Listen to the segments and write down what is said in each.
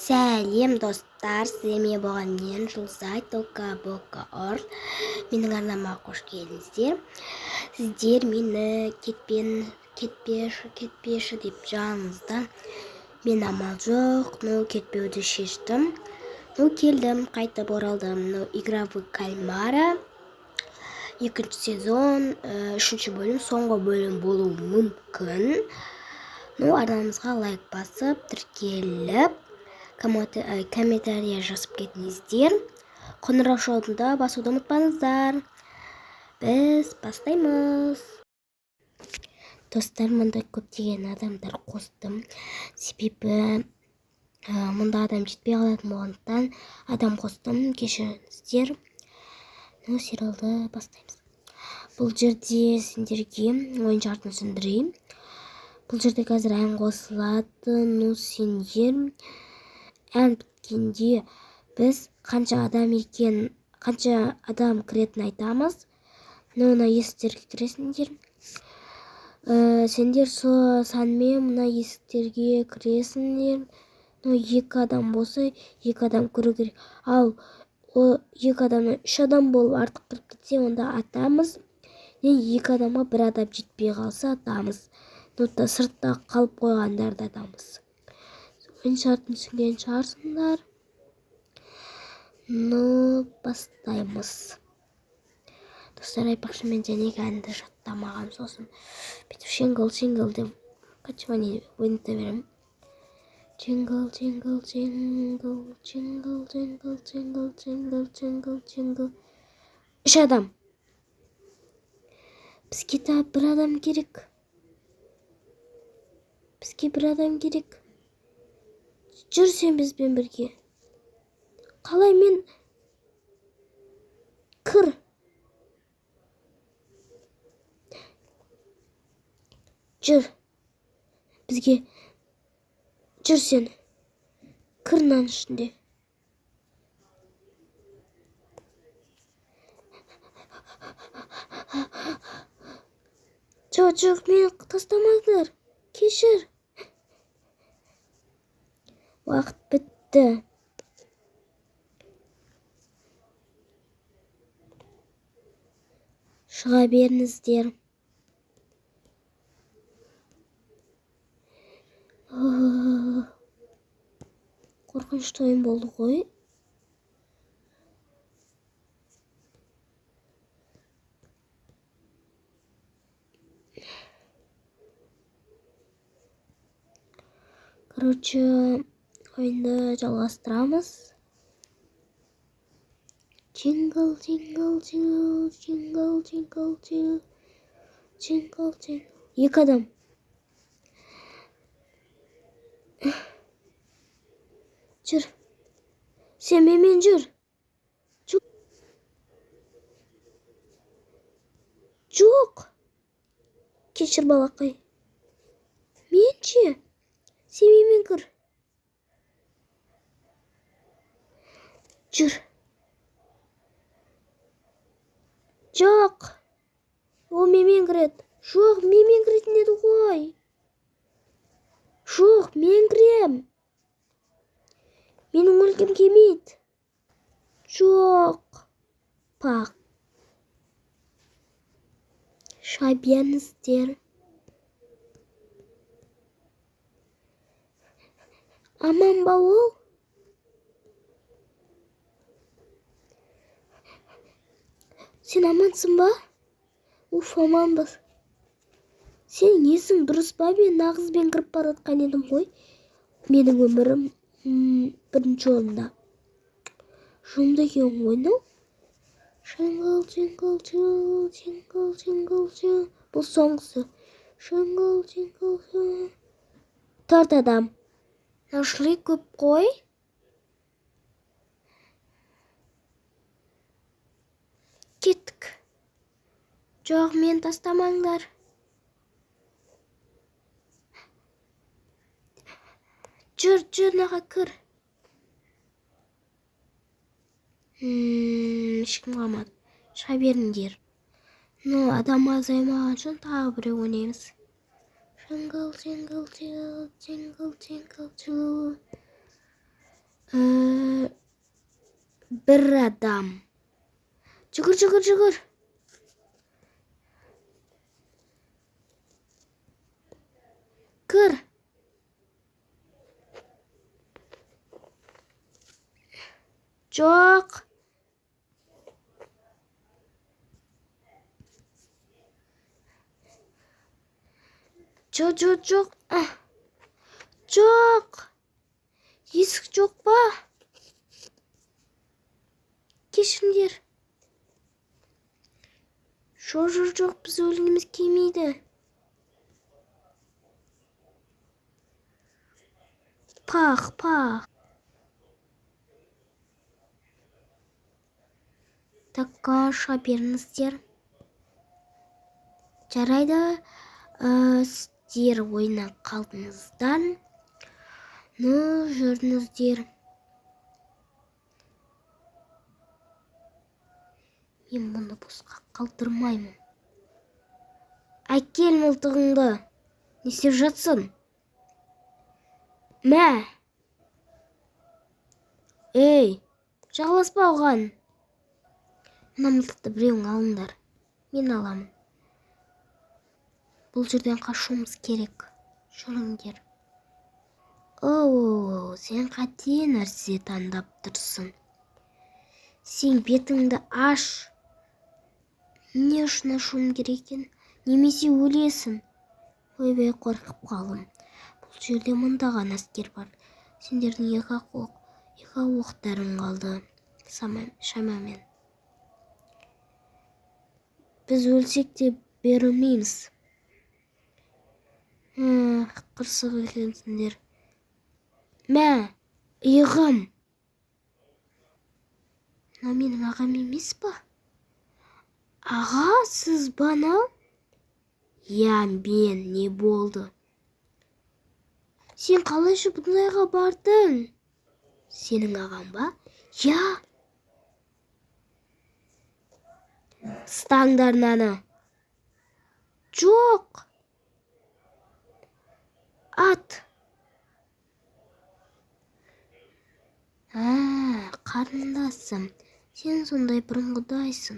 Сәлем, достар! Сіздермен болған мен, Жұлдызай Тока Бока Орл. Менің арнама қош келдіңіздер. Сіздер мені кетпен, кетпеші, кетпеші деп жаныңыздан, мен амал жоқ, ну, кетпеуді шештім. Ну, келдім, қайтып оралдым. Ну, «Игра в кальмара», екінші сезон, үшінші бөлім, соңғы бөлім болуы мүмкін. Ну, арнамызға лайк басып, тіркеліп, комментария жазып кетіңіздер. Қоңыраушаны да басуды ұмытпаңыздар. Біз бастаймыз. Достар, мұнда көптеген адамдар қостым. Себебі мұнда адам жетпей қалатын болғандықтан адам қостым. Кешіріңіздер. Ну, сериалды бастаймыз. Бұл жерде сендерге ойын шартын түсіндірейін. Бұл жерде қазір ән қосылады. Ну, сендер ән біткенде біз қанша адам екен, қанша адам кіретінін айтамыз. Ну, мына есіктерге кіресіңдер. Сендер сол санмен мына есіктерге кіресіңдер. Ну, екі адам болса, екі адам кіру керек. Ал о екі адамнан үш адам болып артық кіріп кетсе, онда атамыз. Не екі адамға бір адам жетпей қалса, атамыз. Ну, сыртта қалып қойғандарды атамыз. Ойын шартын түсінген шығарсыңдар. Ну, бастаймыз. Достар, айтпақшы, мен жәнегі әнді жаттамағанмын, сосын бүйтіп «Jingle, jingle» деп качевание ойната беремін. Jingle, jingle, jingle, jingle, jingle, jingle, jingle, jingle, jingle. Үш адам. Бізге тағы бір адам керек. Бізге бір адам керек. Жүр сен бізбен бірге. Қалай мен? Кір. Жүр. Бізге жүр сен. Кір мынаның ішінде. Жоқ, жоқ, мені тастамаңдар. Кешір. Уақыт бітті. Шыға беріңіздер. Қорқынышты ойын болды ғой. Короче, ойынды жалғастырамыз. Jingle, jingle, jingle, jingle, jingle, jingle, jingle, jingle. Екі адам. Жүр. Сен менімен жүр. Жоқ. Кешір, балақай. Мен ше? Сен менімен кір. Жүр. Жоқ. Ол менімен кіреді. Жоқ, менімен кіретін еді ғой. Жоқ, мен кірем. Менің өлгім келмейді. Жоқ. Пақ. Шыға беріңіздер. Аман ба ол? Сен амансың ба? Уф, аманбыз. Сенің есің дұрыс па? Мен нағызбен кіріп бара жатқан едім ғой. Менің өмірім бірінші орында. Жымды екен ғой, мынау. Jingle, jingle, jingle, jingle, jingle, jingle. Бұл соңғысы. Jingle, jingle, jingle. Төрт адам. Нашли көп қой. Кеттік. Жоқ, мен тастамаңдар. Жүр, жүр, мынаға кір. Ешкім қалмады. Шыға беріңдер. Ну, адам азаймаған соң тағы біреу ойнаймыз. Jingle, jingle, jingle, jingle, jingle, jingle. Бір адам. Жүгір, жүгір, жүгір. Кір. Жоқ. Жоқ, жоқ, жоқ. Жоқ. Есік жоқ па? Кешіріңдер. Жоқ, жоқ, жоқ, біз өлгіміз келмейді. Пах, пах. Такка шыға беріңіздер. Жарайды, сіздер ойнап қалдыңыздар. Ну, жүріңіздер. Мен мұны босқа қалдырмаймын. Әкел мылтығыңды. Не істеп жатсың? Мә. Ей, жағаласпа оған. Мына мылтықты біреуің алыңдар. Мен аламын. Бұл жерден қашуымыз керек. Жүріңдер. Оу, сен қате нәрсе таңдап тұрсың. Сен бетіңді аш. Не үшін ашуым керек екен? Немесе өлесің. Ойбай, қорқып қалдым. Бұл жерде мыңдаған әскер бар. Сендердің екі оқтарың қалды. Шамамен. Біз өлсек те берілмейміз. Қырсық екенсіңдер. Мә, иығым. Мынау менің ағам емес па? Аға, сіз ба анау? Иә, мен, не болды? Сен қалайша бұндайға бардың? Сенің ағаң ба? Иә. Ұстаңдар мынаны. Жоқ. Ат. Қарындасым, сен сондай бұрынғыдайсың.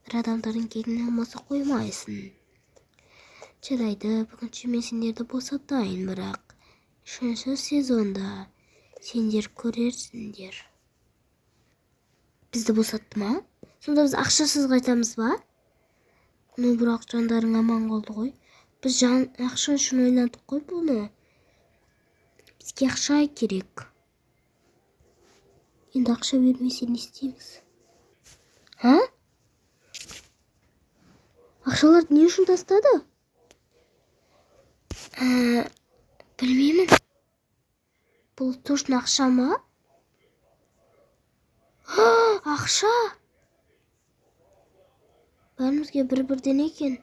Бір адамдардың кегін алмаса қоймайсың. Жарайды, бүгінше мен сендерді босатайын, бірақ 3-ші сезонда сендер көрерсіңдер. Бізді босатты ма? Сонда біз ақшасыз қайтамыз ба? Ну, бірақ жандарың аман қалды ғой. Біз ақша үшін ойнадық қой бұны. Бізге ақша керек. Енді ақша бермесе не істейміз? А? Ақшаларды не үшін тастады? Білмеймін. Бұл точно ақша ма? Ақша! Бәрімізге бір-бірден екен.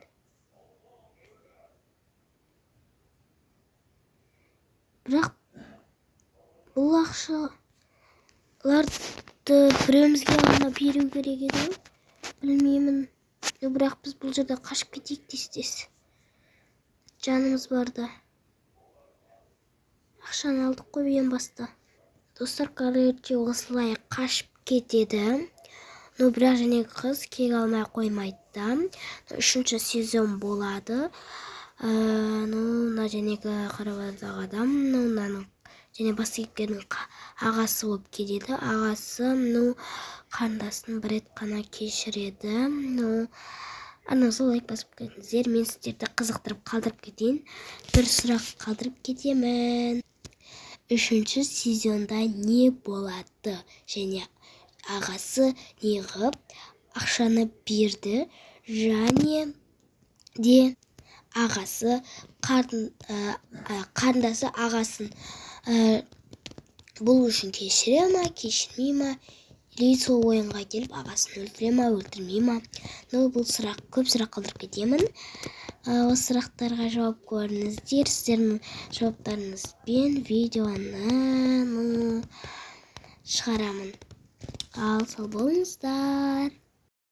Бірақ бұл ақшаларды біреумізге ғана беру керек еді ғой. Білмеймін. Бірақ біз бұл жерде қашып кетейік тез-тез. Жанымыз барда. Ақшаны алдық қой ең баста. Достар, короче, осылай қашып кетеді. Но бірақ және қыз кек алмай қоймайды да. 3-ші сезон болады. Ну, мына жәнегі қарабардағы адам, ну, мынаның және бас кейіпкердің ағасы болып кетеді. Ағасы, ну, қарындасын бір рет қана кешіреді. Ну, арнамызға лайк басып кетіңіздер. Мен сіздерді қызықтырып қалдырып кетейін. Бір сұрақ қалдырып кетемін. 3-ші сезонда не болады? Және ағасы неғып ақшаны берді? Және де ағасы қарындасы ағасын бұл үшін кешіре ма, кешірмей ма? Или сол ойынға келіп ағасын өлтіре ма, өлтірмей ма? Ну, бұл сұрақ, көп сұрақ қалдырып кетемін. Осы сұрақтарға жауап көріңіздер. Сіздердің жауаптарыңызбен видеоны, ну, шығарамын. Ал, сау болыңыздар.